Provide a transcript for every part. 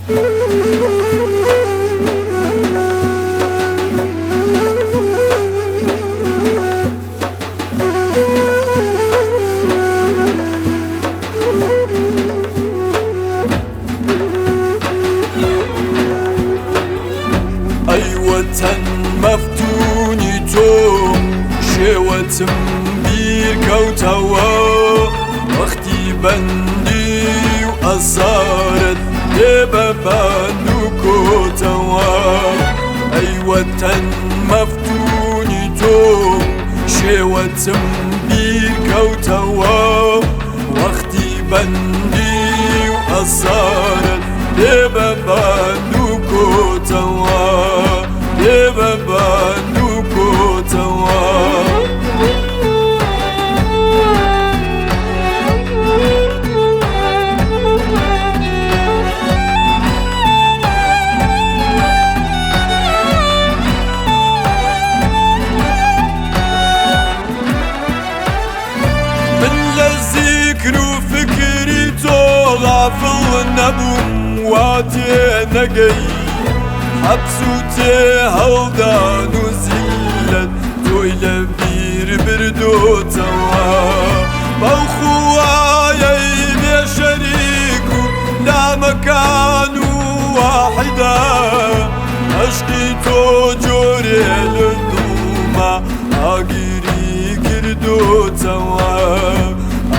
ئەی وەتەن مەفتونی تۆم شێوەتم بیر کەوتەوە وەختی بەندی و ئەسارت لێ بە بەند و کۆتەوە ئەی وەتەن مەفتونی تۆم شێوەتم بیر کەوتەوە وەختی بەندی و ئەسارت لێ بە بەند و کۆتەوە لێ بە بەند و کۆتەوە. من لە زیکر و فکری تۆ غافڵ نەبووم وا تێنەگەی حەبس و تێ هەڵدان و زیلەت تۆی لە بیر بردۆتەوە بەو خوایەی بێ شەریک و لامەکان و واحیدە عەشقی تۆ جۆرێ لە دڵما ئاگری کردۆتەوە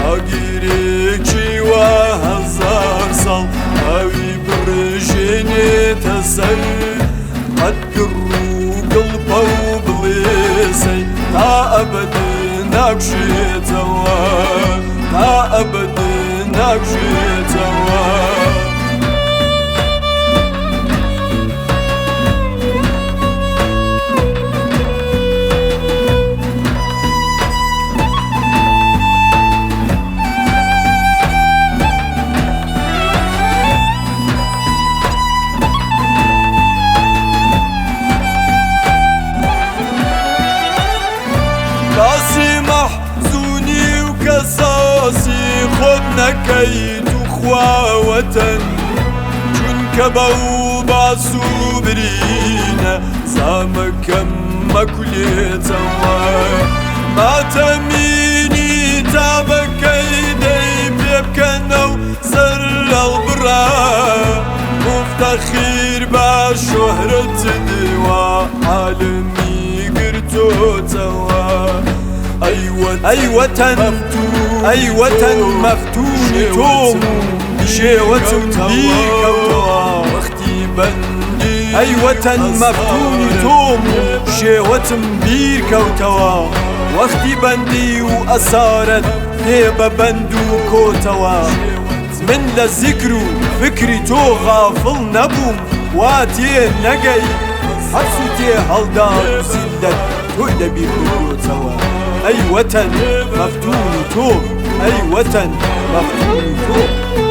ئاگرێکی وا هەزار ساڵ ئاوی بڕژێنێتە سەر قەت گڕ و گڵپە و بڵێسەی تا ئەبەد ناکشێتەوە تا ئەبەد ناکشێتەوە. باسی مەحزونی و کەساسی خۆت نەکەی توخوا وەتەن چونکە بەو باس و برینە زامەکەم مەکولێتەوە ماتەمینی تابەکەی دەی پێ بکەنە و سەر هەڵبڕە مفتەخیر بە شۆهرەت دێوا عالەمی گرتۆتەوە ئەی وەتەن ئەی وەتەن مەفتونی تۆم و شێوەتم بیر کەوتەوە ئەی وەتەن مەفتونی تۆم و شێوەتم بیر کەوتەوە وەختی بەندی و ئەسارەت پێ بە بەند و کۆتەوە من لە زیکر و فکری تۆ غافڵ نەبووم وا تێ نەگەی حەبس و تێ هەڵدان و زیللەت تۆی لە بیر بردۆتەوە ئەی وەتەن مەفتونی تۆم ئەی وەتەن مەفتونی تۆم.